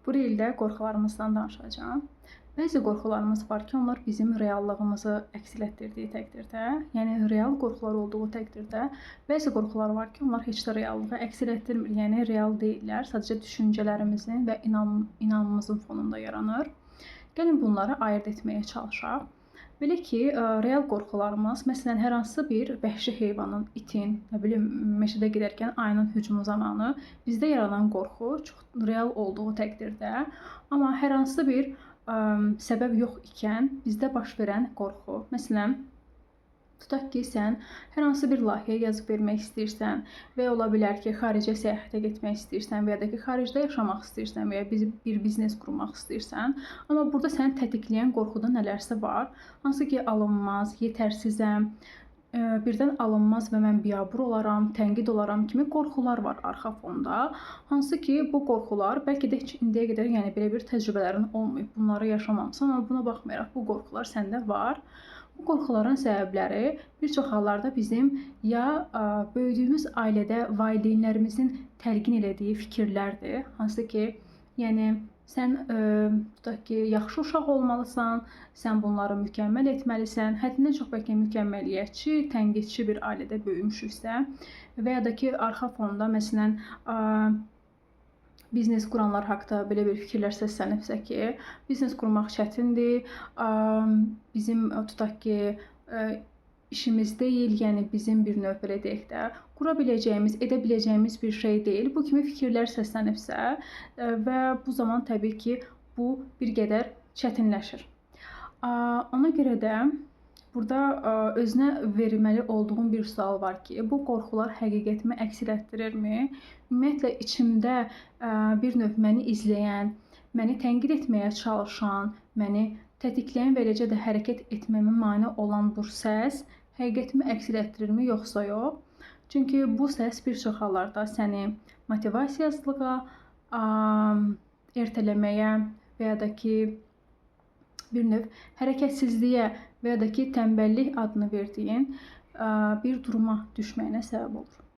Bu ildə qorxularımızdan danışacağam. Bəzi qorxularımız var ki, onlar bizim reallığımızı əks etdirdiyi təqdirdə, yəni real qorxular olduğu təqdirdə, bəzi qorxular var ki, onlar heç də reallığı əks etdirmir, yəni real deyillər, sadəcə düşüncələrimizin və inanmımızın fonunda yaranır. Gəlin bunları ayırd etməyə çalışaq. Belə ki, real qorxularımız, məsələn, hər hansı bir vəhşi heyvanın, itin, nə bilim, meşədə gedərkən ayının hücumu zamanı bizdə yaranan qorxu çox real olduğu təqdirdə, amma hər hansı bir səbəb yox ikən bizdə baş verən qorxu, məsələn, tutaq ki, sən hər hansı bir layihə yazıb vermək istəyirsən və ya ola bilər ki, xaricə səyahətə getmək istəyirsən və ya da ki, xaricdə yaşamaq istəyirsən və ya bir biznes qurmaq istəyirsən. Amma burada səni tətikləyən qorxuda nələrsə var, hansı ki, alınmaz, yetərsizəm, birdən alınmaz və mən biabır olaram, tənqid olaram kimi qorxular var arxa fonda. Hansı ki, bu qorxular bəlkə də heç indiyə qədər, yəni belə bir təcrübələrin olmayıb, bunları yaşamamısan, amma buna baxmayaraq bu qorxular səndə var. Bu qorxuların səbəbləri bir çox hallarda bizim ya böyüdüyümüz ailədə valideynlərimizin təlqin elədiyi fikirlərdir, hansı ki, yəni sən tutaq ki, yaxşı uşaq olmalısan, sən bunları mükəmməl etməlisən, həddindən çox bəlkə mükəmməliyyətçi, tənqidçi bir ailədə böyümüşüksə və ya da ki, arxa fonda məsələn biznes quranlar haqda belə bir fikirlər səslənibsə ki, biznes qurmaq çətindir, bizim tutaq ki, işimiz deyil, yəni bizim bir növ belə deyək də, qura biləcəyimiz, edə biləcəyimiz bir şey deyil. Bu kimi fikirlər səslənibsə və bu zaman təbii ki, bu bir qədər çətinləşir. Ona görə də burada özünə verməli olduğum bir sual var ki, bu qorxular həqiqətimi əks etdirirmi? Ümumiyyətlə, içimdə bir növ məni izləyən, məni tənqid etməyə çalışan, məni tətikləyən və eləcə də hərəkət etməmə mane olan bu səs həqiqətimi əks etdirirmi, yoxsa yox? Çünki bu səs bir çox hallarda səni motivasiyasızlığa, ertələməyə və ya da ki, bir növ hərəkətsizliyə və ya da ki, tənbəllik adını verdiyin bir duruma düşməyinə səbəb olur.